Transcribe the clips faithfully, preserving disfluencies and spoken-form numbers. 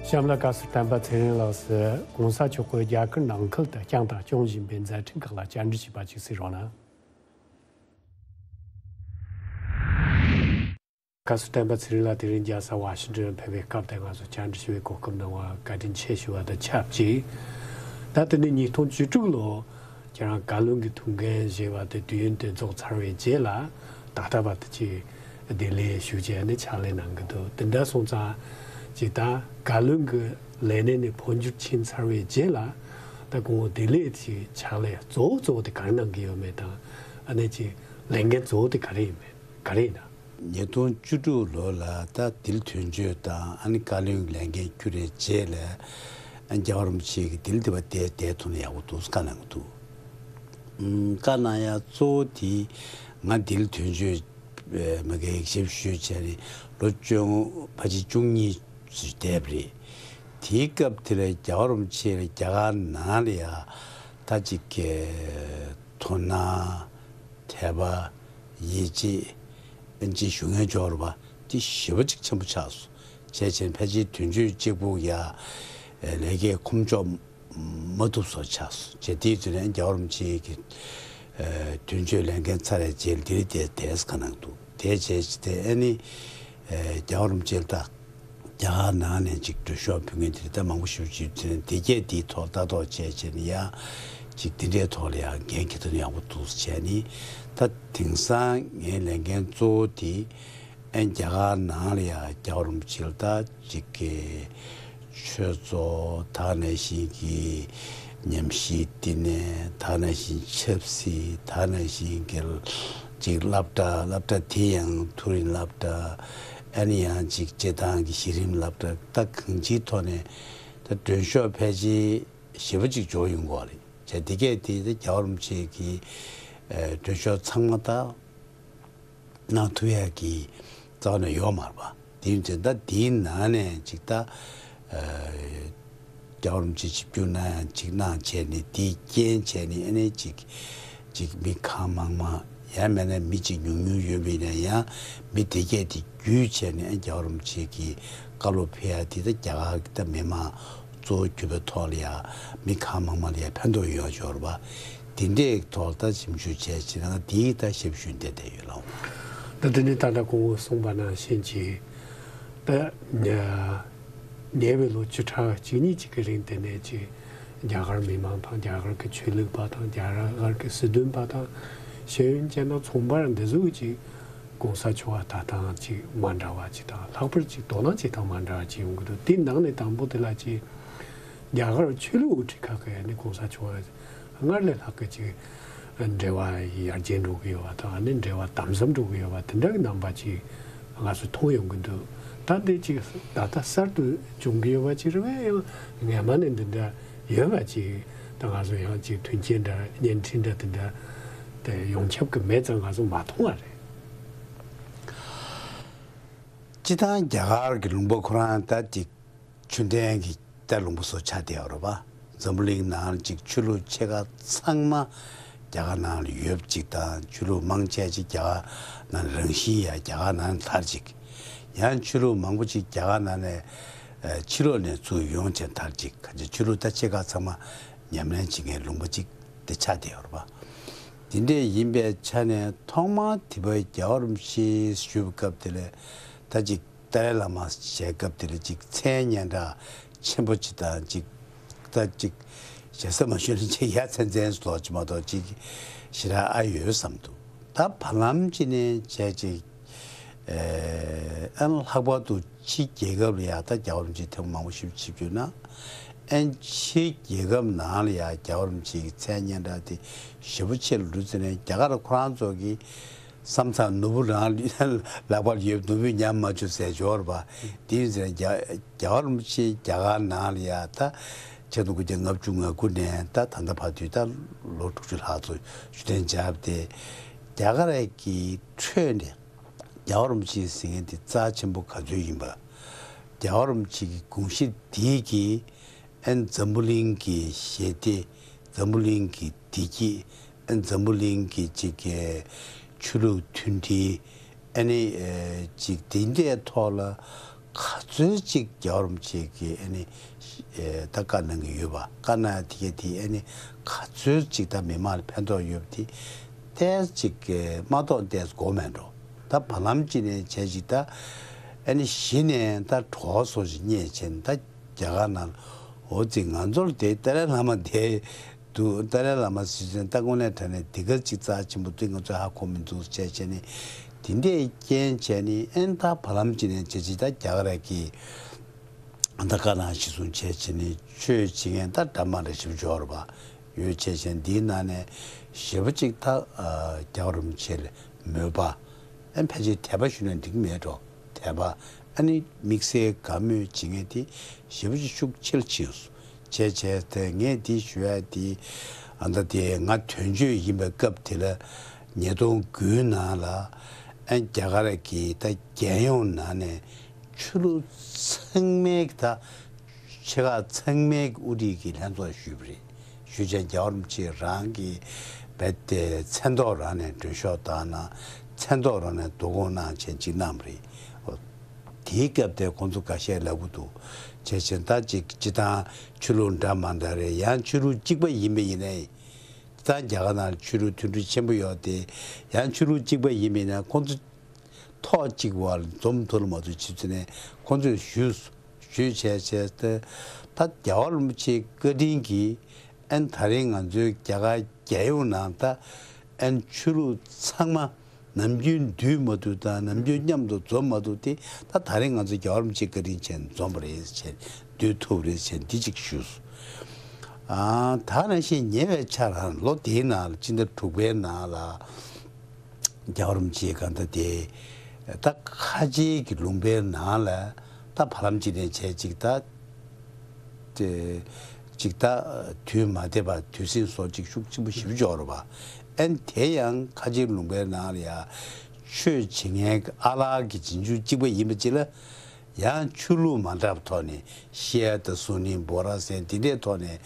གཤམ་ལ་བཀའ་ཟུར་བསྟན་པ་ཚེ་རིང་ལགས་སུ་༸གོང་ས་མཆོག་གིས་རྒྱ་གར་ནང་ཁུལ་དུ་བསྐྱངས་དང་སྐྱོང་བཞིན་པའི་མཛད་འཕྲིན་ཁག་ལ་བཅར་འདྲི་བྱས་པ་ཅིག་གཟིགས་རོགས་གནང་། བཀའ་ཟུར་བསྟན་པ་ཚེ་རིང་ལགས་དེ་རིང་རྒྱལ་ས་ཝ་ཤིང་ཏོན་ཕེབས་པའི་སྐབས་དེར་ང་ཚོ་བཅར་འདྲི་ཞུ་བའི་གོ་སྐབས་གནང་བར་བཀའ་དྲིན་ཆེ་ཞུ་བ་དང་ཆབས་ཅིག་ད་དེ་ནི་ཉིས་སྟོང་བཅུ་དྲུག་ལོ་ཁྱེད་རང་བཀའ་བློན་གྱི་ཐུགས་འགན་བཞེས་པ་དེ་དུས་ཡུན་དེ་རྫོགས་ཚར་བའི་རྗེས་ལ་ད་ལྟ་བར་དུ་ཅིག་བདེ་ལེགས་ཞུ་བྱས་ནས་ཕྱག་ལས་གནང་གི་འདུག་དེ་འདྲ་སོང་ཙང་ཅིག་ད་བཀའ་བློན་གྱི་ལས་གནས་ནས་འཕོ་འགྱུར་ཕྱིན་ཚར་བའི་རྗེས་ལ་ད་སྐུ་ངོ་བདེ་ལེགས་ཀྱི་ཕྱག་ལས་གཙོ་བོ་གཙོ་བོ་དེ་ག་རེ་གནང་གི་ཡོད་མེད་དང་ཨ་ནི་ཅིག་ལས་འགན་གཙོ་བོ་དེ་ག་རེ་ཡིན་མེད་ག་རེ་ཡིན་ན། ཉིས་སྟོང་བཅུ་དྲུག་ལོ་ལ་ད་དིལ་དོན་གཅོད་དང་ཨ་ནི་བཀའ་བློན་ལས་འགན་འཁྱུར་རེ་རྗེས་ལ་ཨ་རྒྱལ་བ་རིན་པོ་ཆེ་གི་དིལ་དེ་བ་དེ་དེ་ཐོག་ནས་ཡག་པོ་འདུག་བཀའ་གནང་གི་འདུག་ཨུམ། བཀའ་གནང་ཡ་གཙོ་བོ་དེ་ང་དིལ་དོན་གཅོད་མ་གི་ཞབས་ཞུ་བྱས་ནས་ལོ་བཅོ་ལྔ་ཕལ་ཆེར་བཅུ་གཉིས་ཙམ་བསྡད་པ་རེད། དེའི་སྐབས་དེ་ལ་རྒྱལ་བ་རིན་པོ་ཆེ་ལ་རྒྱ་གར་ནང་ལ་ཡ་ད་ཅིག་གི་དོ་སྣང་དད་པ། ཡིད་ཆེས། ཨན་ཅི་ཞུ་མཁན་འབྱོར་བ་དེ་ཞེ་པོ་ཅིག་ཆེན་པོ་ཆགས་སོང་། བྱས་ཙང་ཕལ་ཆེར་དོན་གཅོད་གཅིག་པུ་ཡ་ལས་ཀའི་ཁོམ་ཕྱོགས་མ་ཐུབ་བཟོ་ཆགས་སོང་། བྱས་དེའི་ཚུལ་ནས་རྒྱལ་བ་རིན་པོ་ཆེ་གི་དོན་གཅོད་ལས་འགན་ཚར་བའི་རྗེས་ལ་དེ་རིང་དེ་དེས་ག་གནང་འདུག་དེ་བྱས་ཏེ་ཨ་ནི་རྒྱལ་བ་རིན་པོ་ཆེ་ལ་ད། རྒྱ་གར་ནང་ནས་ཅིག་འགྲུལ་ཞུགས་ཕུལ་མཁན་དེ་ད་མང་པོ་ཞིག་ཅིག་དེ་ནས་དེ་གས་དེའི་ཐོག་ལྟ་རྟོག་བྱས་བྱས་ནས་ཡང་ཅིག་དེ་འདྲའི་ཐོག་ལ་ཡང་འགན་འཁྱེར་ཐུབ་ན་ཡག་པོ་འདུག་བྱས་ནས་ད་དེང་སང་ངའི་ལས་འགན་གཙོ་བོ་དེ་ཨན་རྒྱ་གར་ནང་ལ་ཡང་རྒྱལ་བ་རིན་པོ་ཆེ་ལ་ད་ཅིག་གི་ཆོས་ཚོགས་ད་ག་ནང་བཞིན་གྱི་ཉམས་ཞིབ་བསྟི་གནས་ད་ག་ནང་བཞིན་ཆབ་སྲིད་ད་ག་ནང་བཞིན་གྱི་ཅིག་སློབ་གྲྭ་སློབ་གྲྭ་དེ་ཡང་མཐོ་རིམ་སློབ་གྲྭ། ཨ་ནི་ཡང་ཅིག་སྤྱིར་བཏང་གི་གཞི་རིམ་སློབ་གྲྭ་ད་གང་ཅིའི་ཐོག་ནས་ད་མགྲོན་ཤོག་ཕལ་ཆེར་ཞེ་པོ་ཅིག་འབྱོར་ཡོང་གི་རེད། བྱས་དེ་གས་དེ་ད་རྒྱལ་བ་རིན་པོ་ཆེ་གི་ཨ་མགྲོན་ཤོག་ཚང་མ་ད་གནང་ཐུབ་ཡག་གི་རྩ་བ་ནས་ཡོད་མ་རེད་པ། དེ་ཡིན་ཙང་ད་དེའི་ནང་ནས་ཅིག་ད་ཨ་རྒྱལ་བ་རིན་པོ་ཆེ་ཆིབས་བསྒྱུར་གནང་ཡག་ཅིག་གནང་བྱས་ནས་དེའི་རྐྱེན་བྱས་ནས་ཨ་ནི་ཅིག་ཅིག་མི་གང་མང་མང་ཡང་མིན་ན་མི་གཅིག་ཉུང་ཉུང་ཡོད་པ་ཡིན་ན་ཡང་མི་དེ་གས་དེ་བརྒྱུད་བྱས་ནས་ཨ་རྒྱལ་བ་རིན་པོ་ཆེ་གི་བཀའ་སློབ་ཕེབས་ཡག་དེ་ད་རྒྱ་གར་གྱི་ད་མི་མང་གཙོ་བོ་གྱུར་པའི་ཐོག་ལ་ཡང་མི་གང་མང་མང་ལ་ཡང་ཕན་ཐོགས་ཡོང་ཡག་འབྱོར་བ་དེ་འདྲའི་ཐོག་ད་ཞིབ་འཇུག་བྱས་བྱས་ན་དེའི་ད་ཞབས་ཞུ་འདི་བསྡད་ཡོད་ལགས། ད་དེ་ནས་ད་ལྟ་གོང་འོག་གསུངས་པ་ནང་བཞིན་གྱི་ད་ཉེ་ཉེ་བའི་ལོ་བཅུ་ཕྲག་གཅིག་གཉིས་ཅིག་གི་རིང་དེ་ནས་ཅིག་རྒྱ་གར་མི་མང་དང་རྒྱ་གར་གྱི་ཆོས་ལུགས་པ་དང་རྒྱ་གར་གྱི་སྲིད་དོན་པ་དང་ཤེས་ཡོན་ཅན་དང་ཚོང་པ་འདི་ཚོ་ཅིག་༸གོང་ས་མཆོག་ལ་ལྟ་སྟངས་ཅིག་མ་འདྲ་བ་ཅིག་དང་ལྷག་པར་ཅིག་དོ་སྣང་བྱེད་སྟངས་མ་འདྲ་བ་ཅིག་ཡོང་གི་འདུག་དེའི་ནང་ནས་དང་པོ་དེ་ལ་ཅིག་རྒྱ་གར་ཆོས་ལུགས་དབུ་ཁྲིད་ཁག་གིས་ནི་༸གོང་ས་མཆོག་ལ་སྔར་ལས་ལྷག་གི་ཅིག་འབྲེལ་བ་ཡར་རྒྱས་འགྲོ་གི་ཡོད་པ་དང་ཨ་ནི་འབྲེལ་བ་དམ་ཟབ་འགྲོ་གི་ཡོད་པ་དེ་འདྲ་གི་རྣམ་པ་ཅིག་ང་ཚོས་མཐོང་ཡོང་གི་འདུག་ད་འདི་ཅིག་ད་ལྟ་གསར་དུ་བྱུང་གི་ཡོད་པ་ཅིག་རེད་པས། ཡང་སྔ་མ་ནས་འདི་འདྲ་ཡོད་པ་ཅིག་ད་ང་ཚོ་ཡང་ཅིག་མཐུན་རྐྱེན་འདྲ་བརྙན་འཕྲིན་འདྲ་དེ་འདྲ་དེ་ཡོངས་ཁྱབ་ཀྱི་མེད་ཙང་ང་ཚོ་མ་མཐོང་བ་རེད། སྤྱིར་བཏང་རྒྱ་གར་གྱི་ལུང་པ་ཁོ་རང་ད་ཅིག་ཆོས་ལྡན་གྱི་ད་ལུང་པ་སོགས་ཆགས་བསྡད་ཡོད་རེད་པ། འཛམ་བུ་གླིང་ནང་ཅིག་ཆོས་ལུགས་ཆེ་ཁག་ཚང་མ་རྒྱ་གར་ནང་ལ་ཡོད་པ་ཅིག་དང་ཆོས་ལུགས་མང་ཆེ་ཅིག་རྒྱ་གར་ནང་རང་བཞིན་ཡང་རྒྱ་གར་ནང་ནས་དར་ཅིག་ཡང་ཆོས་ལུགས་མང་པོ་ཅིག་རྒྱ་གར་ནང་ནས་ཨ་ཕྱི་ལོགས་ནས་ཚུར་ཡོང་བྱས་དར་ཅིག་གང་ཅི་ཆོས་ལུགས་ད་ཆེ་ཁག་ཚང་མ་ཉམས་ལེན་བྱེད་མཁན་ལུང་པ་ཅིག་དེ་ཆགས་བསྡད་ཡོད་རེད་པ། དེ་འདྲས་ཡིན་པའི་ཆ་ནས་ཐོག་མར་དེ་པར་རྒྱལ་བ་རིན་པོ་ཆེ་བཞུགས་པའི་སྐབས་དེ་ལ་ད་ཅིག་ཏཱ་ལའི་བླ་མ་ཞེས་སྐབས་དེ་ལ་ཅིག་མཚན་སྙན་གྲགས་ཆེན་པོ་ཅིག་དང་ཅིག་ད་ཅིག་ཞེ་ས་མ་ཞུས་ན་ཅིག་ཡ་མཚན་མཚན་ལོག་ཅིག་མ་གཏོགས་ཅིག་ཞེ་དྲག་ཨ་ཡོད་བསམ་འདུག་ད་བར་ལམ་ཅིག་ནས་བྱས་ཅིག་ཨ་ལྷག་པར་དུ་ཕྱི་རྒྱལ་ཁབ་ལ་ཡ་ད་རྒྱལ་བ་རིན་པོ་ཆེ་ཐེངས་མང་པོ་ཞིག་ཆིབས་བསྒྱུར་གནང་། ཨན་ཕྱི་རྒྱལ་ཁབ་ནང་ལ་ཡ་རྒྱལ་བ་རིན་པོ་ཆེ་གི་མཚན་སྙན་གྲགས་དེ་ཞེ་པོ་ཆེ་ལ་འགྲོ་ཙང་ནས་རྒྱ་གར་ཁོ་རང་ཚོ་གི་བསམ་ཚར་ནོར་བུ་རང་ལག་པར་ཡོད་ནོར་བུས་ཉམས་མ་བཅུག་ཟེར་འབྱོར་བ། དེ་ཡིན་ཟེར་རྒྱ་རྒྱལ་བ་རིན་པོ་ཆེ་རྒྱ་གར་ནང་ལ་ཡ་ད་ཆིག་སྟོང་དགུ་བརྒྱ་ལྔ་བཅུ་ང་དགུ་ནས་ད་ད་ལྟ་བར་དུ་ད་ལོ་དྲུག་ཅུ་ལྷག་ཙམ་བཞུགས་གདན་འཇགས་ཏེ་རྒྱ་གར་གྱི་ཁྲོད་ནས་རྒྱལ་བ་རིན་པོ་ཆེ་ཟེར་མཁན་དེ་རྩ་ཆེན་པོ་ག་ཚོད་ཡིན་པ། རྒྱལ་བ་རིན་པོ་ཆེ་གི་དགོངས་གཞི་འདི་གིས་ཨན་འཛམ་བུ་གླིང་གི་ཞི་བདེ། འཛམ་བུ་གླིང་གི་བདེ་སྐྱིད། ཨན་འཛམ་བུ་གླིང་གི་ཅིག་གི་ཆོས་ལུགས་མཐུན་སྒྲིལ། ཨ་ནི་ཨེ་ཅིག་དེ་འདྲའི་ཐོག་ལ་ ག་ཚོད་ཅིག་རྒྱལ་བ་རིན་པོ་ཆེ་གིས་ཨ་ནི་ཨེ་ད་བཀའ་གནང་གི་ཡོད་པ། བཀའ་གནང་ཡ་དེ་གས་དེ་ཨ་ནི་ག་ཚོད་ཅིག་ད་མི་མང་ལ་ཕན་ཐོགས་ཡོད་པ་དེ་ཏོག་ཙམ་ཅིག་མ་གཏོགས་ཏོག་ཙམ་གོ་མེད་འགྲོ། ད་བར་ལམ་ཅིག་ནས་བྱས་ཅིག་ད་ཨ་ནི་གཞི་ནས་ད་གྲོགས་སོགས་ཅིག་རྙེད་བྱས་ནས་ད་རྒྱ་གར་ནང་འོ་ཙི་ང་ཚོར་དེ་ཏཱ་ལའི་བླ་མ་དེ་འདུག། ཏཱ་ལའི་བླ་མ་ཟེར་ཙང་ད་དངོས་གནས་དྲང་གནས་དེ་ག་ཅིག་རྩ་ཆེན་པོ་དེ་ང་ཚོས་ཧ་གོ་མི་འདུག་བྱས་བྱས་ནས་དེ་འདྲས་རྐྱེན་བྱས་ནས་ཨན་ད་བར་ལམ་ཅིག་ནས་བྱས་ཅིག་ད་རྒྱ་གར་གྱི་ད་བཀའ་གནང་གཞི་བཟུང་བྱས་བྱས་ནས་ཆོས་བྱེད་མཁན་ད་འདྲ་མ་འདྲ་ཞིབ་འཇོག་ར་བ་ཡོད་བྱས་བྱས་འདིའི་ནང་ནས་ཞེ་པོ་ཅིག་ད་རྒྱལ་བ་རིན་པོ་ཆེ་ལ་མོས་པ་ཨན་ཕལ་ཆེར་དད་པ་ཞུས་ན་འགྲིག་མེད་འགྲོ། དད་པ་ཨ་ནི་དམིགས་བསལ་དགའ་མོས་བྱེད་མཁན་དེ་ཞེ་པོ་ཅིག་ཤུགས་ཆེར་ཕྱིན་སོང་། བྱས་བྱས་ཏེ་ངས་འདི་ཞུ་ཡ་དེ་ཨ་ད་དེ་ང་དོན་གཅོད་ཡིན་པའི་སྐབས་དེ་ལ་ཉིས་སྟོང་དགུའི་ནང་ལ་ཨ་རྒྱ་གར་གྱི་ད་རྒྱལ་ཡོངས་ནང་ནས་ཆོས་ལུགས་ཚང་མའི་ད་ཆེ་ཁག་ཚང་མའི་དབུ་ཁྲིད་ཀྱི་ལྷན་ཚོགས་ཞུས་པ་རེད། ཞུས་བྱས་རྒྱལ་བ་རིན་པོ་ཆེ་རང་གིས་རྦད་དེ་མཚན་ཐོག་རང་ནས་མགྲོན་ཤོག་བཏང་གནང་། མཚན་ཐོག་རང་ནས་བསྡུ་སྐོང་གནང་བྱས་ཅིག་གནང་བ་རེད། འོ། དེའི་སྐབས་དེ་ཁོང་ཚོ་འགའ་ཤས་ལབ་གི་འདུག། བྱས་བྱས་ད་ཅིག་སྤྱི་བཏང་ཆོས་ལུགས་འདྲ་མ་འདྲ་རེད། ཡང་ཆོས་ལུགས་གཅིག་པ་ཡིན་པ་ཡིན་ནའི། སྤྱི་བཏང་རྒྱ་གར་ནང་ཆོས་ལུགས་མཐུན་སྒྲིལ་ཆེན་པོ་ཡོད་དེ། ཡང་ཆོས་ལུགས་གཅིག་པ་ཡིན་པ་ཡིན་ན་ཁོང་ཚོ་ཐོག་གཅིག་བར་འཛོམས་ཐུབ་ལ་མ་ཐུབ་བྱེད་ཚུལ་ནས་ཁོང་ཚོས་ཞུས། ཞུས་བྱས་བྱས་ཏེ་ད་རྒྱལ་བ་རིན་པོ་ཆེའི་བཀའ་དྲིན་གྱིས་ཨན་ད་རིང་ང་ཚོའི་རྒྱ་གར་རྒྱལ་ཡོངས་ནང་ད་ཨན་ཆོས་ལུགས་ཚང་མ་ནམ་རྒྱུན་འདུས་མ་ཐུབ་དང་ནམ་རྒྱུན་མཉམ་དུ་འཛོམས་མ་ཐུབ་དེ་ད་ད་རིང་ང་ཚོ་རྒྱལ་བ་རིན་པོ་ཆེའི་བཀའ་དྲིན་ཆེན་འཛོམས་པ་རེད་བྱས་འདུས་ཐུབ་རེད་བྱས་འདི་གཅིག་ཞུས། ཨ་ད་ནང་བཞིན་ཉེ་བའི་ཆར་ལོ་དེའི་ནང་ལ་སྤྱི་ཟླ་དྲུག་པའི་ནང་ལ། རྒྱལ་བ་རིན་པོ་ཆེའི་གང་ལྟར་དེ་ད་ཁ་ཆེའི་གི་ལུང་པའི་ནང་ལ་ད་བར་ལམ་ཅིག་ནས་བྱས་ཅིག་ད་དེ་ཅིག་ད་དུས་མ་བདེ་བ་དུས་ཟིང་སོགས་ཅིག་ཤུགས་ཆེན་པོ་ཞེ་པོ་འཇོག་རེད་པ། ཨན་དེ་ཡང་ཁ་ཆེའི་ལུང་པའི་ནང་ལ་ཡ་ཆོས་བྱེད་མཁན་གྱི་ཨ་ལགས་ཀྱི་རྗེས་འཇུག་གཅིག་པ་ཡིན་པ་ཅིག་ལ། ཡང་ཆོས་ལུགས་མ་འདྲ་བ་ཐོག་ནས་ཤི་ཡ་དང་སུ་ནི་བྷོ་ར་ཟེར་འདི་འདྲའི་ཐོག་ནས་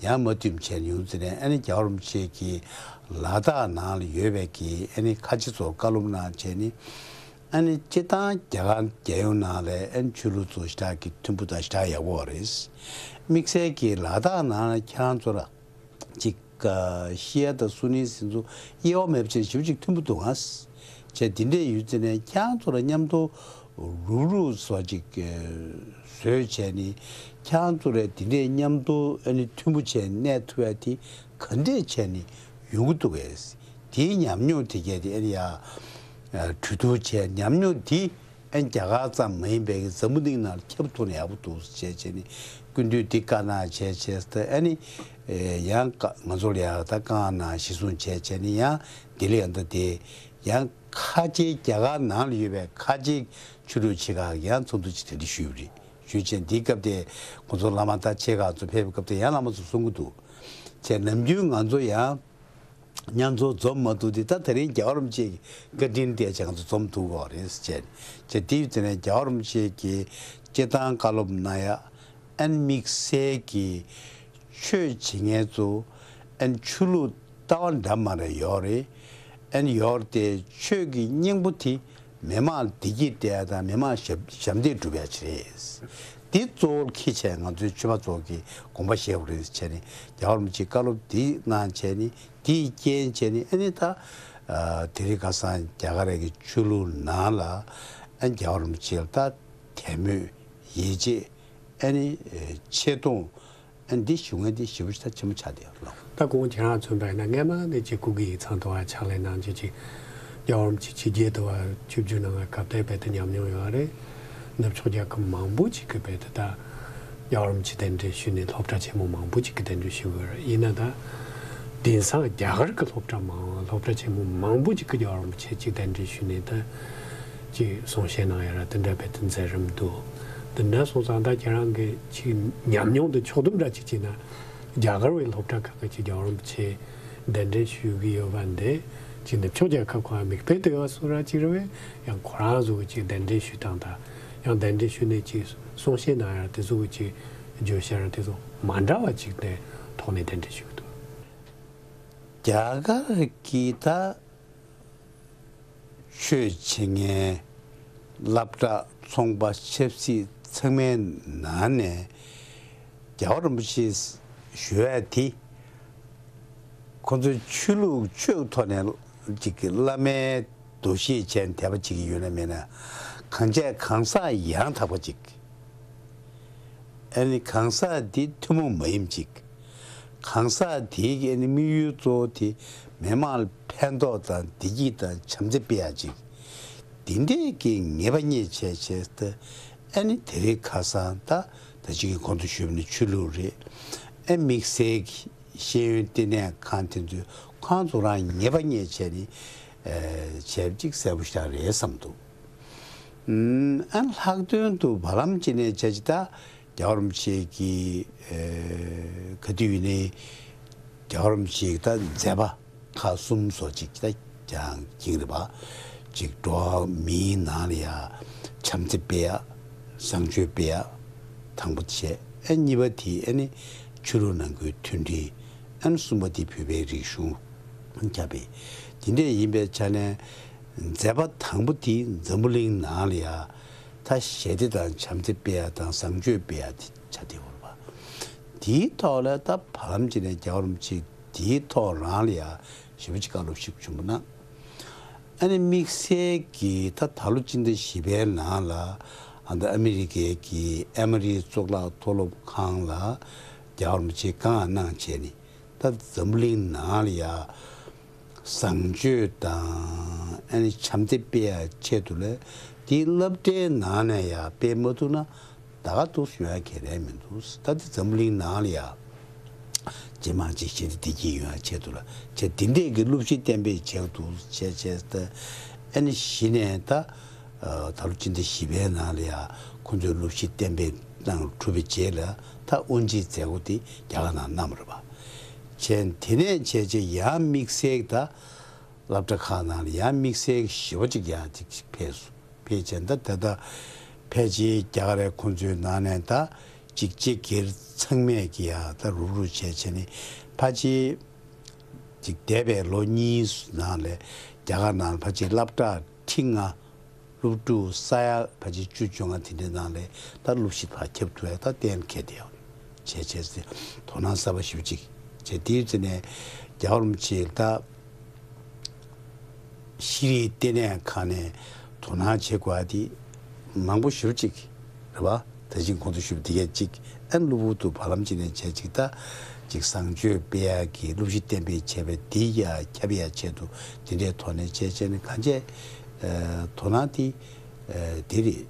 ཡང་མ་མཐུན་བྱས་ཡོང་ཙི་ནས་ཨ་ནི་རྒྱལ་བ་རིན་པོ་ཆེ་གིས་ལ་དྭགས་ནང་ལ་ཡོད་པའི་གི་ཨ་ནི་ཁ་ཆེ་ཚོར་བཀའ་སློབ་གནང་བྱས་ནི་ཨ་ནི་སྤྱི་བཏང་རྒྱ་གར་རྒྱལ་ཡོངས་ནང་ལ་ཨ་ནི་ཆོས་ལུགས་ཚོ་ཞེ་དྲག་གི་མཐུན་པོ་དང་ཞེ་དྲག་ཡག་པོ་རེད། དམིགས་བསལ་གྱི་ལ་དྭགས་ནང་ལ་ཁྱེད་རང་ཚོ་ལ། ཅིག་ཤི་ཡ་དང་སུ་ནི་ཟིན་ཚོ་དབྱེ་བ་མེད་པ་ཅིག་ཞིབ་ཅིག་མཐུན་པོ་འདུག་ཨང་། བྱས་དེ་འདྲས་ཡོད་ཙི་ནས་ཁྱེད་རང་ཚོ་ལ་མཉམ་དུ་རུག་རུག་སོགས་ཅིག་བཟོས་བྱས་ནི་ཁྱེད་རང་ཚོ་ལ་དེ་འདྲས་མཉམ་དུ་ཨ་ནི་མཐུན་པོ་བྱས་གནས་ཐུབ་ཡ་དེ་ག་འདྲས་བྱས་ནི་ཡོང་གི་འདུག་གས། དེའི་ཉམས་མྱོང་དེ་གས་དེ་ཨ་ནི་ཡ་གྲོས་བསྡུར་བྱས་ཉམས་མྱོང་དེ། ཨན་རྒྱ་གར་ཙམ་མ་ཡིན་པའི་འཛམ་བུ་གླིང་ནང་ཁྱབ་ཐུབ་ན་ཡག་པོ་འདུག་ཅེས་བྱས་ནས་སྐུ་མདུན་འདི་བཀའ་གནང་བྱས་བྱས་ཏེ་ཨ་ནི་ཡང་ང་ཚོ་ལ་ཡང་ད་བཀའ་གནང་གཞི་བཟུང་བྱས་བྱས་ནས་ཡང་ལྡི་ལི་ཡང་ད་དེ་ཡང་ཁ་ཆེའི་རྒྱ་གར་ནང་ལ་ཡོད་པའི་ཁ་ཆེའི་ཆོས་ལུགས་ཆེ་ཁག་ཡང་ཚོགས་འདུ་ཅིག་དེ་འདྲ་ཞུས་པ་རེད། ཞུས་བྱས་འདིའི་སྐབས་དེ་ཁོང་ཚོ་བླ་མ་ད་ཆེ་ཁག་ཚོ་ཕེབས་པའི་སྐབས་དེ་ཡང་བླ་མ་ཚོ་གསུང་གི་འདུག་བྱས་ནམ་རྒྱུན་ང་ཚོ་ཡང་། མཉམ་འཛོམས་འཛོམས་མ་ཐུབ་དེ་ད་དེ་རིང་རྒྱལ་བ་རིན་པོ་ཆེ་གི་བཀའ་དྲིན་དེ་བྱས་ང་ཚོ་འཛོམས་ཐུབ་ཀྱི་ཡོད་རེད་ཟེར་བྱས། བྱས་དེ་ཡོད་ཙང་ནས་རྒྱལ་བ་རིན་པོ་ཆེ་གི་སྤྱིར་བཏང་བཀའ་སློབ་གནང་ཡ། ཨན་དམིགས་བསལ་གྱི་ཆོས་བྱེད་མཁན་ཚོ་ཨན་ཆོས་ལུགས་ལྟ་བ་འདྲ་མ་འདྲ་ཡོད་རེད། ཨན་ཡོད་རེད་དེ་ཆོས་ཀྱི་སྙིང་པོ་དེ། མི་མང་བདེ་སྐྱིད་སྤྲད་ཡ་དང་མི་མང་ཞབས་ཞབས་འདེགས་སྒྲུབ་ཡ་ཅིག་རེད། འདི་གཙོ་བོར་འཁྱེར་བྱས་ང་ཚོའི་ཆོས་པ་ཚོ་གིས་དགོངས་པ་བཞེས་དགོས་རེད་བྱས་ནས་རྒྱལ་བ་རིན་པོ་ཆེའི་བཀའ་སློབ་འདི་གནང་བྱས་ནས་འདིས་རྐྱེན་བྱས་ནས་ཨ་ནི་ད་དེ་རིང་ཁ་སང་རྒྱ་གར་རྒྱ་གི་ཆོས་ལུགས་ནང་ལ་ཨ་རྒྱལ་བ་རིན་པོ་ཆེ་ལ་ད་དད་མོས་ཡིད་ཆེས་ཨ་ནི་ཆེ་མཐོང་། ཨ་འདི་ཞུ་ངེས་འདི་ཞེ་པོ་ཞིག་ད་ཆེན་པོ་ཆགས་བསྡད་ཡོད་ལགས། ད་གོང་ཁྱེད་རང་མཚོན་པ་ཡིན་ན་སྔས་མ་ནས་ཅིག་སྐུ་སྒེར་ཡིག་ཚང་དུ་བ་ཕྱག་ལས་གནང་རྒྱུ་ཅིག་རྒྱལ་བ་རིན་པོ་ཆེ་ཕྱི་རྒྱལ་དུ་བ་ཆིབས་བསྒྱུར་གནང་བའི་སྐབས་དེ་རྦད་དེ་ཉམས་མྱོང་ཡོད་རེད། ནུབ་ཕྱོགས་རྒྱལ་ཁབ་མང་པོ་ཅིག་གི་རྦད་དེ་ད་རྒྱལ་བ་རིན་པོ་ཆེ་གདན་འདྲེན་ཞུས་ནས་སློབ་གྲྭ་ཆེན་མོ་མང་པོ་ཅིག་གི་གདན་འདྲེན་ཞུས་ཡོད་རེད། ཡིན་ན་ད་དེང་སང་རྒྱ་གར་གི་སློབ་གྲྭ་མང་སློབ་གྲྭ་ཆེན་མོ་མང་པོ་ཅིག་གི་རྒྱལ་བ་རིན་པོ་ཆེ་ཅིག་གདན་འདྲེན་ཞུས་ནས་ད། ཅིག་གསུང་བཤད་གནང་ཡ་ར་དེ་འདྲ་རྦད་དེ་མཛད་རིམ་འདུག། དེ་འདྲ་སོང་ཙང་ད་ཁྱེད་རང་གི་ཅིག་ཉམས་མྱོང་དེ་ཕྱོགས་བསྡོམས་འདྲ་ཅིག་བྱས་ན། རྒྱ་གར་བའི་སློབ་གྲྭ་ཁག་གི་ཅིག་རྒྱལ་བ་རིན་པོ་ཆེ་གདན་འདྲེན་ཞུ་གི་ཡོད་པ་འདི་ཅིག་ནུབ་ཕྱོགས་རྒྱལ་ཁབ་ཁག་མིག་དཔེ་ལྟོས་པ་སོགས་ར་ཅིག་རེད་པས། ཡང་ཁོ་རང་ཚོ་གི་ཅིག་གདན་འདྲེན་ཞུ་སྟངས་དང་ཡང་གདན་འདྲེན་ཞུས་ནས་ཅིག་གསུང་བཤད་གནང་ཡ་དེ་ཚོ་གི་ཅིག་བརྗོད་བྱ་ར་དེ་ཚོ་མ་འདྲ་བ་ཅིག་དེ་ཐོག་ནས་གདན་འདྲེན་ཞུ་གི་འདུག། རྒྱ་གར་གྱི་ད། ཆོས་བྱེད་མཁན་ སློབ་གྲྭ་ཚོང་པ་ཆབ་སྲིད་ཚང་མའི་ནང་ནས་རྒྱལ་བ་རིན་པོ་ཆེ་ཞུ་ཡ་དེ། ཁོ་ཚོའི་ཆོས་ལུགས་ཆོས་ཐོག་ནས་ཅིག་བླ་མའི་འདུ་ཤེས་ཅན་དད་པ་བྱེད་ཀྱི་ཡོད་ན་མེད་ན། གང་བྱས་གང་ཟག་ཡང་དག་པ་ཅིག་ཨ་ནི་གང་ཟག་འདི་ཐུན་མོང་མ་ཡིན་ཅིག་གང་ཟག་དེའི་གི་ཨ་ནི་དམིགས་ཡུལ་གཙོ་བོ་དེ་མི་མང་ལ་ཕན་ཐོགས་དང་བདེ་སྐྱིད་དང་བྱམས་བརྩེ་སྤེལ་ཡ་ཅིག་འདི་འདྲས་ཀྱི་ངེས་པ་རྙེད་བྱས་བྱས་ཏེ། ཨ་ནི་དེ་རིང་ཁ་སང་ད་ད་ཅིག་གི་གོང་དུ་ཞུས་པ་ནི་ཆོས་ལུགས་རེད། ཨ་དམིགས་བསལ་གྱི་ཤེས་ཡོན་བསྟི་གནས་ཁང་དེ་ཚོས་ཁོང་ཚོ་རང་ངེས་པ་རྙེད་བྱས་ནི་བྱས་པ་ཅིག་གསལ་པོ་ཞིག་རེད་བསམ་འདུག་ཨ་ལྷག་དོན་དུ་བར་ལམ་ཅིག་ནས་བྱས་ཅི་ད་རྒྱལ་བ་རིན་པོ་ཆེ་གི་ག་དུས་ཡིན་ནའི་རྒྱལ་བ་རིན་པོ་ཆེ་གི་ད་མཛད་པ་ཁག་གསུམ་བཟོ་ཅིག་ད་ཀྱང་ཀྱིང་རེད་པ། ཅིག་འགྲོ་བ་མིའི་ནང་ལ་ཡ་བྱམས་བརྩེ་སྤེལ་ཡ། བཟང་སྤྱོད་སྤེལ་ཡ། དང་པོ་བྱས། ཨ་གཉིས་པ་དེ་ཨ་ནི་ཆོས་ལུགས་ནང་ཁུལ་མཐུན་སྒྲིལ། ཨ་ནི་གསུམ་པ་དེ་བོད་པའི་རིག་གཞུང་ཁྱབ་པའི་དེ་འདྲས་ཡིན་པའི་ཆ་ནས། མཛད་པ་དང་པོ་དེ་འཛམ་བུ་གླིང་ནང་ལ་ཡ་ད་ཞི་བདེ་དང་བྱམས་བརྩེ་སྤེལ་ཡ་དང་བཟང་སྤྱོད་སྤེལ་ཡ་དེ་ཆ་དེ་ཡོད་རེད་པ། དེའི་ཐོག་ལ་ད་བར་ལམ་ཅིག་ནས་རྒྱལ་བ་རིན་པོ་ཆེ་དེའི་ཐོག་རང་ལ་ཡ་ཞེ་པོ་ཅིག་བཀའ་སློབ་ཞིག་བྱུང་བ་ན། ཨ་ནི་དམིགས་བསལ་གྱིས་ད་ད་ལོ་སྤྱི་ཟླ་བཞི་པའི་ནང་ལ་ཨ་ད་ཨ་མི་རི་ཀའི་གི་ཨེ་མ་རི་གཙུག་ལག་མཐོ་སློབ་ཁང་ལ་རྒྱལ་བ་རིན་པོ་ཆེ་བཀའ་མངགས་གནང་བྱས་ནས། ད་འཛམ་བུ་གླིང་ནང་ལ་ཡ་བཟང་སྤྱོད་དང་ཨ་ནི་བྱམས་བརྩེ་སྤེལ་ཡ་ཆེད་དུ་ལ་དེའི་སློབ་གྲྭའི་ནང་ནས་ཡ་སྤེལ་མ་ཐུབ་ན། ད་ག་འདུག་ཡོང་ཡ་གལ་རེ་མི་འདུག་ད་དེ་འཛམ་བུ་གླིང་ནང་ལ་ཡ་ཇེ་མང་ཇེ་ཞན་དེ་བདེ་སྐྱིད་ཡོང་ཡ་ཆེད་དུ་ལ་ཆེད་དེ་འདྲས་ཀྱི་སློབ་གཞི་གཏན་འབེབས་བྱས་འདུག་བྱས་བྱས་ཏེ། ཨ་ནི་གཞི་ནས་ད་ད་ལོ་སྤྱི་ཟླ་བཞི་པའི་ནང་ལ་ཡ་ཁོང་ཚོས་སློབ་གཞི་གཏན་འབེབས་གནང་གྲུབ་པའི་རྗེས་ལ་ད་དབུ་འབྱེད་མཛད་སྒོ་དེ་རྒྱ་གར་ནང་གནང་བ་རེད་པ། བྱས་དེ་ནས་བྱས་རྗེས་ཡང་དམིགས་བསལ་ད་སློབ་གྲྭ་ཁག་ནང་ལ་ཡང་དམིགས་བསལ་ཞི་བ་ཅིག་ཡང་ཅིག་ཕེབས་སོང་། ཕལ་ཆེར་ད་ད་ལྟ་ཕལ་ཆེར་རྒྱ་གར་རའི་ཁོང་ཚོའི་ནང་ནས་ད་ཅིག་སྤྱི་སྒེར་ཚང་མས་ཀྱི་ཡ་ད་རུབ་རུབ་བྱས་བྱས་ནས་ཕལ་ཆེར་ཅིག་འདས་པའི་ལོ་གཉིས་ནང་ལ་རྒྱ་གར་ནང་ཕལ་ཆེར་སློབ་གྲྭ་ཁྲི་ལྔ་སློབ་ཕྲུག་ས་ཡ་ཕལ་ཆེར་བཅུ་བཅོ་ལྔ་དེ་འདྲའི་ནང་ལ་ད་སློབ་གཞི་ཕར་ཁྱབ་ཐུབ་ཡ་ད་གཏན་འཁེལ་བསྡད་ཡོད་རེད། བྱས་བྱས་ཏེ་དོ་སྣང་གསར་པ་ཞེ་པོ་ཅིག་བྱས་དེའི་ཚེ་ནས་རྒྱལ་བ་རིན་པོ་ཆེ་ད། ཤེས་རིག་ལྟེ་གནས་ཁང་ནས་དོ་སྣང་བྱེད་དགོས་པ་དེ་མང་པོ་ཞེ་པོ་ཅིག་རེད་པ། ད་ཅིག་གོང་དུ་ཞུས་པ་དེ་གས་ཅིག་ཨ་ནི་གློ་བུར་དུ་བར་ལམ་ཅིག་ནས་བྱས་ཅིག་ད་ཅིག་བཟང་སྤྱོད་སྤེལ་ཡག་གི་སློབ་གཞི་གཏན་འབེབས་བྱས་པའི་དེ་ཡ་ཁྱབ་ཡག་ཆེད་དུ་དེ་འདྲའི་ཐོག་ནས་བྱས་བྱས་ནས་གང་བྱས་དོ་སྣང་དེ་དེ་རེད།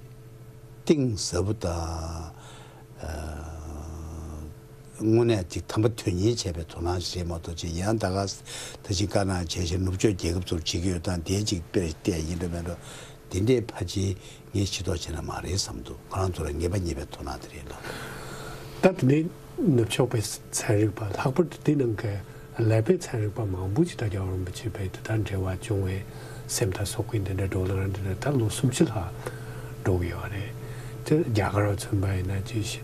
གཏིང་ཟབ་པོ་དང་། དངོས་གནས་ཅིག་དམ་པ་དོན་གཉེར་བྱས་པའི་དོ་སྣང་ཞིག་རེད་མ་གཏོགས་ཅིག་ཡང་ད་ག་ད་ཅིག་དཀར་ནག་བྱས་བྱས་ནུབ་ཕྱོགས་རྒྱལ་ཁབ་ཚོར་བྱེད་ཀྱི་ཡོད་སྟངས་དེ་ཅིག་དཔེ་བལྟས་ཡིན་འགྲོ་མེད་འགྲོ། དེ་འདྲའི་ཕལ་ཆེར་ངས་ཤེས་རྟོགས་བྱས་ན་མ་རེད་བསམ་འདུག་ཁོ་རང་ཚོ་ལ་ངེས་པ་རྙེད་པའི་དོ་སྣང་དེ་རེད་ལ། ད་དེ་ནས་ནུབ་ཕྱོགས་པའི་ཚན་རིག་པ་ལྷག་པར་དུ་དེ་ནང་གི་ཀླད་པའི་ཚན་རིག་པ་མང་པོ་ཅིག་ད་རྒྱལ་བ་རིན་པོ་ཆེ་བོད་དུ་ད་འབྲེལ་བ་བྱུང་བའི་སེམས་ཐག་སོག་པོའི་འདི་འདྲ་བགྲོ་གླེང་འདི་འདྲ་ད་ལོ་སུམ་ཅུ་ལྷག་འགྲོ་གི་ཡོད་རེད། དེ་རྒྱ་གར་བ་མཚོན་པ་ཡིན་ན་ཅི་ཞིག་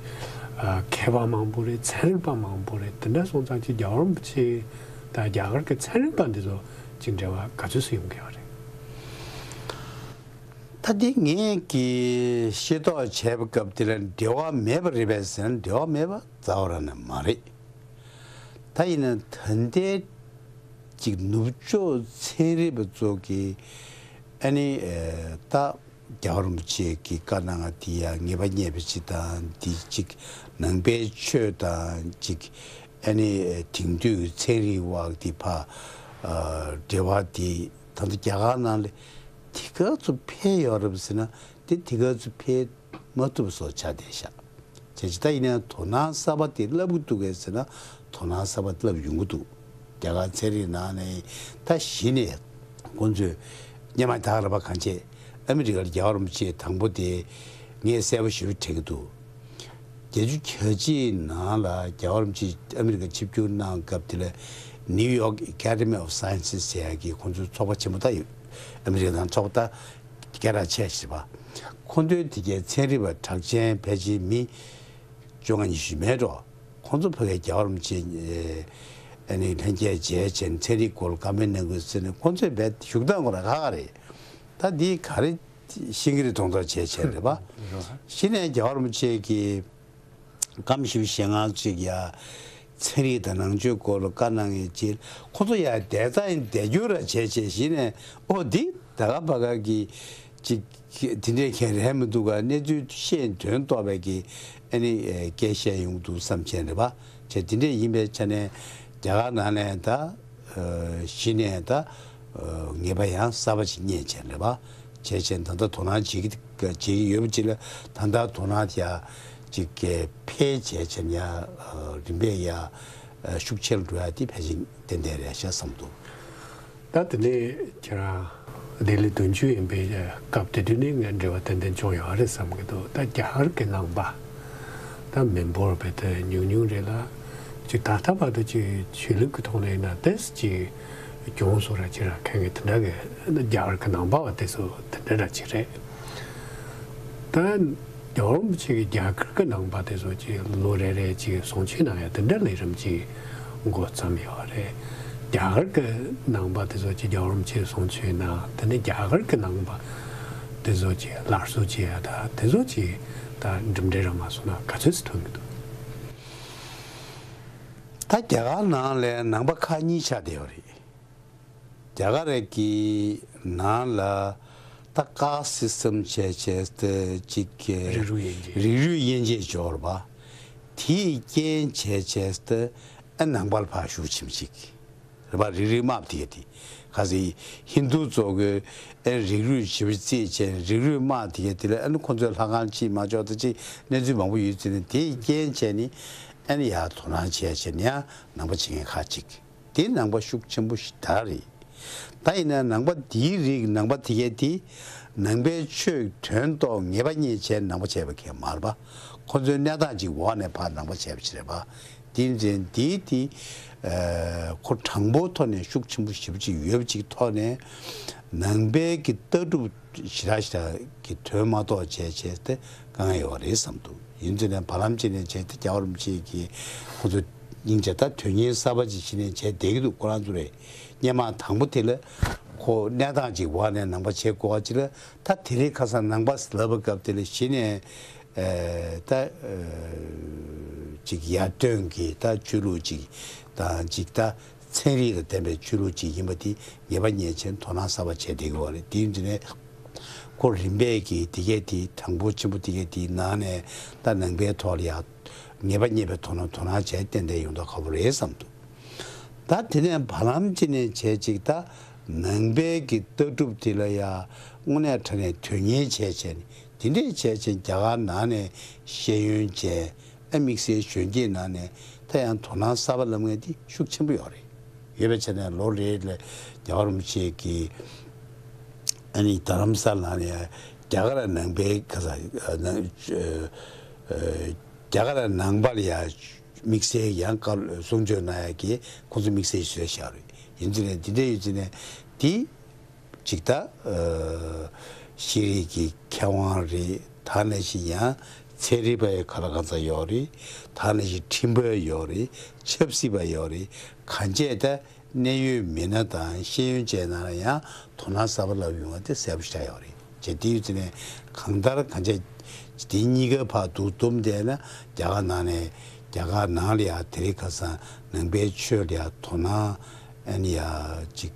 ཨ་མཁས་པ་མང་པོ་རེད། ཚན་རིག་པ་མང་པོ་རེད། དེ་འདྲ་སོང་ཙང་ཅི་རྒྱལ་བ་རིན་པོ་ཆེ་ད་རྒྱ་གར་གི་ཚན་རིག་པ་འདི་ཚོ་ཅི་འབྲེལ་བ་ག་ཚོད་སུ་ཡོང་གི་ཡོད་རེད། ད་འདི་ངས་ཀྱི་ཤེས་རྟོགས་བྱས་པའི་སྐབས་དེ་ལ་འབྲེལ་བ་མེད་པ་རེད་པས་ཟེར་ན་འབྲེལ་བ་མེད་པ་རྩ་བ་རང་ནས་མ་རེད། ད་ཡིན་ན་ད་ལྟའི་ཅིག་ནུབ་ཕྱོགས་ཚན་རིག་པ་ཚོ་གིས་ཨ་ནི་ད་རྒྱལ་བ་རིན་པོ་ཆེ་གི་བཀའ་གནང་བ་དེ་ཡང་ངེས་པ་རྙེད་པ་ཅིག་དང་འདི་ཅིག་ནང་པའི་ཆོས་དང་ཅིག་ཨ་ནི་དེང་དུས་ཚན་རིག་དབར་དེ་ཕར་འབྲེལ་བ་དེ་ད་ལྟ་རྒྱ་གར་ནང་ལ་དེ་ག་ཚོད་འཕེལ་ཡོད་རེད་ཟེར་ན་དེ་དེ་ག་ཚོད་འཕེལ་མ་ཐུབ་བཟོ་ཆགས་བསྡད་ཤག་བྱས་ཙང་ད་ཡིན་ན་དོ་སྣང་གསར་པ་དེ་བསླབ་ཀྱི་འདུག་གས་ཟེར་ན་དོ་སྣང་གསར་པ་བསླབ་ཡོང་གི་འདུག་རྒྱ་གར་ཚན་རིག་ནང་ནས་ད་གཞི་ནས་ཁོང་ཚོས་སྔོན་མ་ད་ག་རེད་པ། གང་བྱས་ཨ་མི་རི་ཀར་རྒྱལ་བ་རིན་པོ་ཆེ་དང་པོ་དེ་ངས་གསལ་པོ་ཞེ་པོ་དྲན་གྱི་འདུག་བརྒྱད་ཅུ་གྱ་གཅིག་ནང་ལ་རྒྱལ་བ་རིན་པོ་ཆེ་ཨ་མི་རི་ཀར་ཆིབས་བསྒྱུར་གནང་སྐབས་དེ་ལ་New York Academy of Sciences ཟེར་ཡག་གི་ཁོང་ཚོའི་ཚོགས་པ་ཆེན་པོ་ད་ཡོད། ཨ་མི་རི་ཀ་ནང་ཚོགས་པ་ད་སྐད་གྲགས་ཆེ་ཞེས་པ། ཁོང་ཚོའི་དེ་གའི་ཚན་རིག་པ་གྲགས་ཅན་ཕལ་ཆེར་མི་བཅོ་ལྔ་ཉི་ཤུ་མེད་འགྲོ། ཁོང་ཚོ་ཕ་གིའི་རྒྱལ་བ་རིན་པོ་ཆེ་ཨ་ནི་ལྷན་རྒྱས་མཇལ་བྱས་ནས་ཚན་རིག་སྐོར་ལ་བཀའ་མོལ་གནང་དགོས་ཟེར་ནས་ཁོང་ཚོས་རྦད་བཞུགས་སྟངས་ཁོ་རང་ཁག་ཁག་རེད། ད་འདི་ག་རེ་ ཤིང་གི་རི་གདོང་ཐོག་བྱས་བྱས་རེད་པ། གཞི་ནས་རྒྱལ་བ་རིན་པོ་ཆེ་གིས་སྐར་མ་བཞི་བཅུ་ཞེ་ལྔ་ཅིག་ཡ་ཚན་རིག་དང་ནང་ཆོས་སྐོར་ལ་བཀའ་གནང་ཡས་ཅིག་ཁོ་ཚོ་ཡ་བསྡད་ས་ཡིན་བསྡད་རྒྱུ་ར་བྱས་བྱས་གཞི་ནས་ཨོ་འདི་ད་ག་པ་ག་གི་ཅིག་དེ་འདྲས་མཁན་རེད་མི་འདུག་ག་གནས་ཚུལ་ཤེས་དོན་རྟོགས་པའི་གི་ཨ་ནི་སྐད་བཤད་ཡོང་འདུག་བསམ་བྱས་རེད་པ། བྱས་དེ་འདྲས་ཡིན་པའི་ཆ་ནས་རྒྱ་གར་ནང་ནས་ད། གཞི་ནས་ད་ངེས་པ་ཡང་གསར་པ་ཞིག་རྙེད་བྱས་རེད་པ། བྱས་བྱས་ད་ལྟ་དོ་སྣང་བྱེད་ཀྱི་བྱེད་ཀྱི་ཡོད་པ་ཅིག་ལ་ད་ལྟ་དོ་སྣང་དེ་ཡ་ཅིག་འཕེལ་བྱས་བྱས་ཡ་རིམ་པས་ཡ་ཤུགས་ཆེ་རུ་འགྲོ་ཡ་དེ་ཕལ་ཆེར་ཏན་ཏན་རེད་ཤག་བསམ་འདུག་ད་དེ་ནས་ཁྱེད་རང་ལྡི་ལི་བདུན་ཅུ་ཡིན་པའི་སྐབས་དེ་དུས་ནས་ངས་འབྲེལ་བ་ཏན་ཏན་བྱུང་ཡོད་རེད་བསམ་གྱི་འདུག་ད་རྒྱ་གར་གྱི་ནང་པ། ད་མི་འབོར་བས་དེ་ཉུང་ཉུང་རེད་ལ། ཅིག་ད་ལྟ་བར་དུ་ཅིག་ཆོས་ལུགས་ཀྱི་ཐོག་ནས་ཡིན་ན་ཏོག་ཙམ་ཅིག་གྱོང་སོགས་ར་ཅིག་ར་འཁེལ་མཁན་དེ་འདྲ་གི་རྒྱ་གར་གྱི་ནང་པ་བ་དེ་ཚོ་དེ་འདྲ་ར་ཅིག་རེད། ད་རྒྱལ་བ་རིན་པོ་ཆེ་གི་རྒྱ་གར་གྱི་ནང་པ་དེ་ཚོ་ཅིག་ལོ་རེ་རེ་ཅིག་གསུང་ཆོས་གནང་ཡ་དེ་འདྲ་ལས་རིམ་ཅིག་འགོ་བརྩམས་ཡོད་རེད། རྒྱ་གར་གྱི་ནང་པ་དེ་ཚོ་ཅིག་རྒྱལ་བ་རིན་པོ་ཆེ་གསུང་ཆོས་གནང་དེ་ནས་རྒྱ་གར་གྱི་ནང་པ་དེ་ཚོ་ཅིག་སླར་གསོ་བྱེད་ཡ་ད་དེ་ཚོ་ཅིག་ད་གྲུབ་འབྲས་རང་མ་སོང་ན་ག་ཚོད་ཙམ་ཐོན་གྱི་འདུག་ད་རྒྱ་གར་ནང་ལ་ནང་པ་ཁག་གཉིས་ཆགས་བསྡད་ཡོད་རེད། རྒྱ་གར་གྱི་ནང་ལ་ད་ཀཱསྟ་སིས་ཊམ་བྱས་བྱས་ཏེ་གཅིག་གི་རིགས་རུས་དབྱེ་འབྱེད། རིགས་རུས་དབྱེ་འབྱེད་འབྱོར་བ་དེའི་རྐྱེན་བྱས་བྱས་ཏེ་ཨ་ནང་པ་ལ་ཕར་ཤུགས་ཆེན་པོ་ཅིག་རེད་པ། རིགས་རུས་དམག་དེ་ག་དེ་ག་ཚོད་ཧིན་རྡུ་ཚོ་གི་ཨ་རིགས་རུས་ཞེ་པོ་རྩིས་བྱས་རིགས་རུས་དམག་དེ་ག་དེ་ལ་ཨ་ནི་ཁོ་ཚོའི་ལྷ་ཁང་ཅིག་མ་འཇོག་ད་ཅིག་གནས་ཚུལ་མང་པོ་ཡོད་ཚེ་ནི་དེའི་རྐྱེན་བྱས་ནི་ཨ་ནི་ཡར་དོ་སྣང་བྱས་བྱས་ནི་ཡང་ནང་པ་བྱེད་མཁན་ཁག་ཅིག་དེ་ནང་པ་ཤུགས་ཆེན་པོ་ཞིག་ད་རེད། ད་ཡིན་ན་ནང་པ་འདིའི་རིགས་ནང་པ་དེ་གས་དེ་ནང་པའི་ཆོས་དོན་ཐོག་ངེས་པ་རྙེད་བྱས་ནང་པ་བྱས་པ་གས་མ་རེད་པ། ཁོ་ཚོའི་གནས་སྟངས་ཅིག་འོག་ནས་ཕར་ནང་པ་བྱས་པ་ཞིག་རེད་པ། དེ་ཡིན་ཙང་འདིའི་དེ་ཁོ་དྲང་པོའི་ཐོག་ནས་ཤུགས་ཆེན་པོ་ཞེ་པོ་ཅིག་ཡོད་པ་ཅིག་ཐོག་ནས་ནང་པའི་གི་ལྟ་གྲུབ་ཞེ་དྲག་ཞེ་དྲག་གི་དོན་མ་རྟོགས་བྱས་བྱས་ཏེ་དཀའ་ངལ་ཡོད་རེད་བསམ་འདུག་ཡིན་ཙང་ནས་བར་ལམ་ཅིག་ནས་བྱས་ཏེ་རྒྱལ་བ་རིན་པོ་ཆེ་གིས་ཁོ་ཚོ་སྙིང་རྗེ་ད་དོན་གཉེར་གསར་པ་ཅིག་ཕྱི་ནས་བྱས་བསྡད་ཀྱི་འདུག་ཁོ་རང་ཚོ་རེད། སྔོན་མ་དང་པོ་དེ་ལ་ཁོ་གནས་སྟངས་ཅིག་འོག་ནས་ནང་པ་བྱེད་དགོས་པ་ཅིག་ལ་ད་དེ་རིང་ཁ་སང་ནང་པ་ལབ་པའི་སྐབས་དེ་ལ་གཞི་ནས་ཨེ་ད་ཨེ་ཅིག་ཡར་ཐོན་གྱི་ད་ཆོས་ལུགས་ཅིག་དང་ཅིག་ད་ཚན་རིག་ལ་ལྡན་པའི་ཆོས་ལུགས་ཅིག་ཡིན་པ་དེ་ངེས་པ་རྙེད་བྱས་དོ་སྣང་གསར་པ་བྱས་བསྡད་ཀྱི་ཡོད་རེད། དེ་ཡིན་དུས་ནས་ཁོ་རིམ་པས་ཀྱིས་དེ་གས་དེ་དང་པོ་ཆེན་པོ་དེ་གས་དེའི་ནང་ནས་ད་ནང་པའི་ཐོག་ལ་ཡང་ངེས་པ་རྙེད་པའི་ཐོག་ནས་དོ་སྣང་བྱས་ཏན་ཏན་ཡོང་མདོག་ཁ་པོ་རེད་བསམ་འདུག་ད་དེ་ནས་བར་ལམ་ཅིག་ནས་བྱས་ཅིག་ད་ནང་པའི་གི་ལྟ་གྲུབ་དེ་ལ་ཡང་དངོས་གནས་དྲང་གནས་དོན་གཉེར་བྱས་བྱས་ནས་དེ་འདྲས་བྱས་བྱས་རྒྱ་གར་ནང་ནས་ཤེས་ཡོན་བྱས། ཨ་དམིགས་བསལ་གཞོན་སྐྱེས་ནང་ནས་ད་ཡང་དོ་སྣང་གསར་པ་ལབ་མཁན་དེ་ཤུགས་ཆེན་པོ་ཡོད་རེད། ཡོད་པའི་ཆ་ནས་ལོ་རེ་ལ་རྒྱལ་བ་རིན་པོ་ཆེ་གིས་ཨ་ནི་རྡ་རམ་ས་ལ་ནང་ནས་རྒྱ་གར་ནང་པའི་ག་ས་ནང་ཨ་རྒྱ་གར་ནང་པ་ལ་ཡང་དམིགས་བསལ་ཡང་བཀའ་གསུང་ཆོས་གནང་ཡ་གི་ཁོང་ཚོ་དམིགས་བསལ་ཞུ་ཡ་བཞག་རེད། ཡིན་ཙི་ནས་འདི་འདྲ་ཡོད་ཙི་ནས་དེ། ཅིག་ད། ཨ། ཤེས་རིག་གི་མཁས་དབང་རེད། ད་ནང་བཞིན་ཡང་ཚན་རིག་པ་ཡི་ག་ལ་གང་ཚ་ཡོད་རེད། ད་ནང་བཞིན་ཁྲིམས་དཔོན་ཡོད་རེད། ཆབ་སྲིད་པ་ཡོད་རེད། གང་བྱས་ད་གནད་ཡོད་མི་སྣ་དང་ཤེས་ཡོན་ཅན་ནང་ལ་ཡང་དོ་སྣང་གསར་པ་ལབ་ཡོང་བ་དེ་གསལ་པོ་ཞིག་ཆགས་ཡོད་རེད། བྱས་དེ་ཡོད་ཙི་ནས་གང་ལྟར་གང་བྱས་དེ་གཉིས་ཀ་ཕར་འདུག་བསྡོམས་བསྡད་ན་རྒྱ་གར་ནང་ནས་རྒྱ་གར་ནང་ལ་ཡང་དེ་རིང་ཁ་སང་ནང་པའི་ཆོས་ལ་ཡང་དོ་སྣང་ཨ་ནི་ཡ་ཅིག་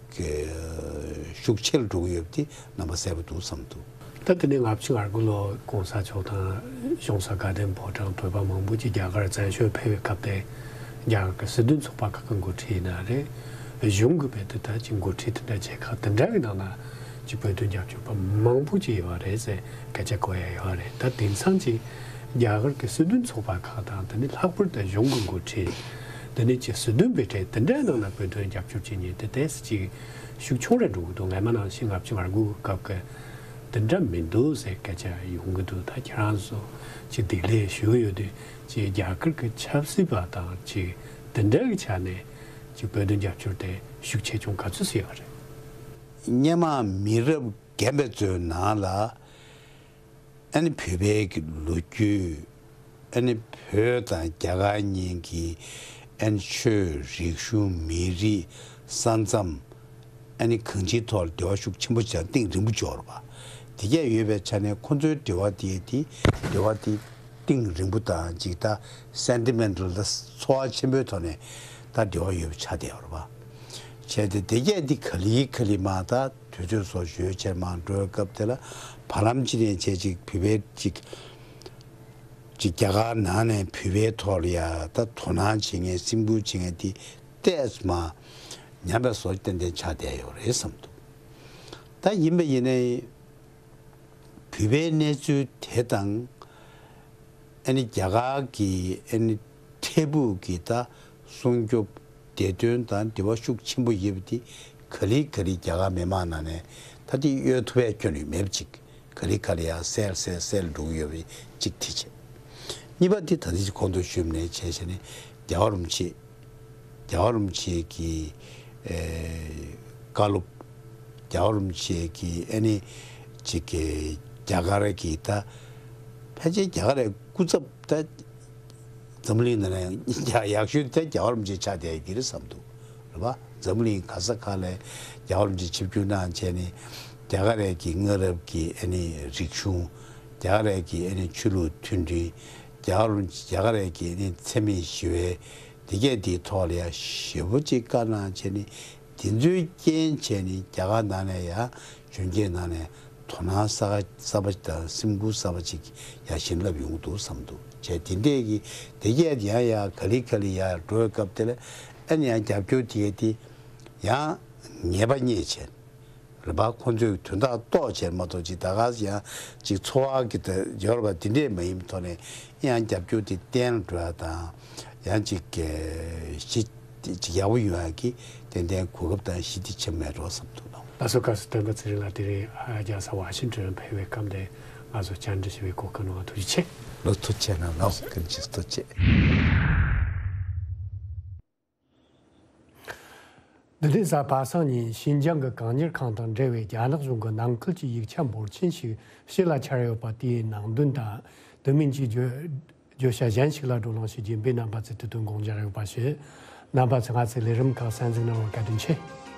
ཤུགས་ཆེར་འགྲོ་གི་ཡོད་པ་དེ་རྣམ་པ་གསལ་པོ་འདུག་བསམ་འདུག་ད་དེ་ནས་ལྔ་བཅུ་ང་དགུ་ལོ་གོང་ས་མཆོག་དང་གཞུང་ས་དགའ་ལྡན་ཕོ་བྲང་བོད་པ་མང་པོ་ཅིག་རྒྱ་གར་བཙན་བྱོལ་ཕེབས་པའི་སྐབས་དེ་རྒྱ་གར་གྱི་སྲིད་དོན་ཚོགས་པ་ཁག་གི་འགོ་ཁྲིད་ཡིན་ན་རེད། གཞུང་གི་བོད་དུ་ད་ཅིག་འགོ་ཁྲིད་དེ་འདྲ་བྱེད་ཁག་དེ་འདྲ་གི་ནང་ན་ཅིག་བོད་དོན་རྒྱབ་སྐྱོར་པ་མང་པོ་ཅིག་ཡོད་རེད་ཟེར་སྐད་ཆ་གོ་ཡ་ཡོད་རེད། ད་དེང་སང་ཅིག་རྒྱ་གར་གྱི་སྲིད་དོན་ཚོགས་པ་ཁག་དང་དེ་ནས་ལྷག་པར་དུ་གཞུང་གི་འགོ་ཁྲིད། དེ་ནས་ཅིག་སྲིད་དོན་པའི་གྲས་དེ་འདྲའི་ནང་ན་བོད་དོན་རྒྱབ་སྐྱོར་བྱེད་མཁན་དེ་ཏོག་ཙམ་ཅིག་ཤུགས་ཆུང་རེ་འགྲོ་གི་འདུག་སྔ་མ་ནང་བཞིན་ལྔ་བཅུ་ང་དགུ་གི་སྐབས་ཀྱི་དེ་འདྲ་མི་འདུག་ཟེར་སྐད་ཆ་ཡོང་གི་འདུག་ད་ཁྱེད་རང་ཚོ་ཅིག་བདེ་ལེགས་ཞུ་གི་ཡོད་དུས་ཅིག་རྒྱ་གར་གྱི་ཆབ་སྲིད་པ་དང་ཅིག་དེ་འདྲ་གི་ཆ་ནས་ཅིག་བོད་དོན་རྒྱབ་སྐྱོར་དེ་ཤུགས་ཆེ་ཆུང་ག་ཚོད་ཙམ་ཡོད་རེད། སྔོན་མ་མི་རབས་རྒན་པ་ཚོའི་ནང་ལ། ཨ་ནི་བོད་པའི་གི་ལོ་རྒྱུས། ཨ་ནི་བོད་དང་རྒྱ་གར་གཉིས་ཀྱི་ཨ་ནི་ཆོས་རིག་གཞུང་མི་རིགས་ས་མཚམས། ཨ་ནི་གང་ཅིའི་ཐོག་ལ་འབྲེལ་བ་ཤུགས་ཆེན་པོ་བྱས་གཏིང་རིང་པོ་འཇོག་རེད་པ། དེ་གས་ཡོད་པའི་ཆ་ནས་ཁོ་ཚོའི་འབྲེལ་བ་དེ་དེ་འབྲེལ་བ་དེ་གཏིང་རིང་པོ་དང་ཅིག་ད་སེན་ཏི་མེན་ཊལ་ད་ཚོར་བ་ཆེན་པོའི་ཐོག་ནས་ད་འབྲེལ་བ་ཡོད་པ་ཆགས་བསྡད་ཡོད་རེད་པ། བྱས་ཏེ་དེ་གས་འདི་ག་ལེ་ག་ལེ་མར་ད་དུས་ཚོད་སོགས་ཞོལ་ཆེར་མར་འགྲོ་བའི་སྐབས་དེ་ལ་བར་ལམ་ཅིག་ནས་བྱས་ཅིག་བོད་པའི་ཅིག་ཅིག་རྒྱ་གར་ནང་ནས་བོད་པའི་ཐོག་ལ་ཡ་ད་དོ་སྣང་བྱེད་མཁན་སེམས་ཁུར་བྱེད་མཁན་དེ་ཏོག་ཙམ་མར་ཉམས་པའི་བཟོ་ཏན་ཏན་ཆགས་བསྡད་ཡོད་རེད་བསམ་འདུག་ད་ཡིན་པ་ཡིན་ནའི། བོད་པའི་གནས་ཚུལ་དེ་དང་། ཨ་ནི་རྒྱ་གར་གྱི་ཨ་ནི་འཕྲལ་ཕུགས་ཀྱི་ད་སྲུང་སྐྱོབ་བདེ་དོན་དང་འབྲེལ་བ་ཤུགས་ཆེན་པོ་ཡོད་པ་དེ་ག་ལེ་ག་ལེ་རྒྱ་གར་མི་མང་ནང་ནས་ད་དེ་གཡོལ་ཐུབ་པའི་སྐྱོན་ཡོད་མེད་པ་ཅིག་ག་ལེ་ག་ལེ་ཡང་སེལ་སེལ་སེལ་འགྲོ་གི་ཡོད་པ་ཅིག་དེ་བྱས། གཉིས་པ་དེ་ད་ལྟ་གོང་དུ་ཞུས་ནས་བྱས་བྱས་ནས་རྒྱལ་བ་རིན་པོ་ཆེ། རྒྱལ་བ་རིན་པོ་ཆེ་གི་ཨེ་བཀའ་སློབ། རྒྱལ་བ་རིན་པོ་ཆེ་གི་ཨ་ནི་ཅིག་གི་རྒྱ་གར་གི་ད་ཕལ་ཆེར་རྒྱ་གར་རའི་སྐུ་ཚབ་ད་འཛམ་གླིང་ནང་ནས་ཡག་ཤོས་ད་རྒྱལ་བ་རིན་པོ་ཆེ་ཆགས་བསྡད་ཀྱི་རེད་བསམ་འདུག་རེད་པ། འཛམ་གླིང་ག་ས་ག་ལ་རྒྱལ་བ་རིན་པོ་ཆེ་ཆིབས་བསྒྱུར་གནང་བྱས་ནས་རྒྱ་གར་རའི་གི་སྔ་རབས་ཀྱི་ཨ་ནི་རིག་གཞུང་། རྒྱ་གར་རའི་གི་ཨ་ནི་ཆོས་ལུགས་མཐུན་སྒྲིལ། རྒྱ་གར་རྒྱ་གར་རའི་གི་ཨ་ནི་འཚེ་མེད་ཞི་བའི་དེ་གས་དེའི་ཐོག་ལ་ཡང་ཞེ་པོ་ཅིག་བཀའ་གནང་བྱས་ནས་དེ་ཚོའི་རྐྱེན་བྱས་ནས་རྒྱ་གར་ནང་ནས་ཡང་གཞོན་སྐྱེས་ནང་ནས་དོ་སྣང་གསར་གསར་པ་དང་སེམས་ཁུར་གསར་པ་ཅིག་ཡང་བྱིན་རླབས་ཡོང་གི་འདུག་བསམ་འདུག་བྱས་དེ་འདྲས་ཀྱི་དེ་གས་ཡང་ཡང་ག་ལེ་ག་ལེ་ཡང་འགྲོ་བའི་སྐབས་དེ་ལ་ཨ་ནི་ཡང་རྒྱབ་སྐྱོར་དེ་གས་དེ་ཡང་ངེས་པ་རྙེད་བྱས། རེད་པ། ཁོང་ཚོས་དོན་དག་རྟོགས་བྱས་མ་གཏོགས་ཅིག་ད་ག་ཡང་ཅིག་ཚོར་བ་གི་ད་ཡོད་རེད་པ། དེ་འདྲས་མ་ཡིན་ཐོག་ནས་ཡང་རྒྱབ་སྐྱོར་དེ་བརྟན་འགྲོ་ཡ་དང་ཡང་ཅིག་གི་གཞི་ཅིག་ཡག་པོ་ཡོང་ཡ་གི་ཏན་ཏན་གོ་སྐབས་དང་གཞི་དེ་ཆེན་མེད་འགྲོ་བསམ་འདུག་ལགས། ལགས་སོ། བཀའ་ཟུར་སྟོན་པ་ཚེ་རིང་ལགས། དེ་རིང་རྒྱལ་ས་ཝ་ཤིང་ཏོན་ཕེབས་པའི་སྐབས་དེ་ང་ཚོ་བཅར་འདྲི་ཞུ་བའི་གོ་སྐབས་གནང་བ་ཐུགས་རྗེ་ཆེ། ལགས་ཐུགས་རྗེ་ཆེ་གནང་ལགས། བཀའ་དྲིན་ཆེ། ཐུགས་རྗེ་ཆེ། འདི་ནས་གཟའ་པ་སངས་ཉིན་ཤིན་ཅང་གི་གང་ཉར་ཁང་དང་འབྲེལ་བའི་རྒྱ་ནག་གཞུང་གི་ནང་ཁུལ་གྱི་ཡིག་ཆ་འབོར་ཆེན་ཞིག་ཕྱི་ལ་འཆར་ཡོད་པ་དེའི་ནང་དོན་དང་དེ་མིན་གྱི་བརྗོད་བརྗོད་བྱ་གཞན་ཞིག་ལ་བགྲོ་གླེང་ཞུ་རྒྱུ་ཡིན་པས་རྣམ་པ་ཚོས་དུས་གཏོང་དགོངས་འཇགས་ཡོད་པ་ཞུ། རྣམ་པ་ཚོས་ང་ཚོའི་ལས་རིམ་ཁག་གསན་གཟིགས་གནང་བར་བཀའ་དྲིན་ཆེ།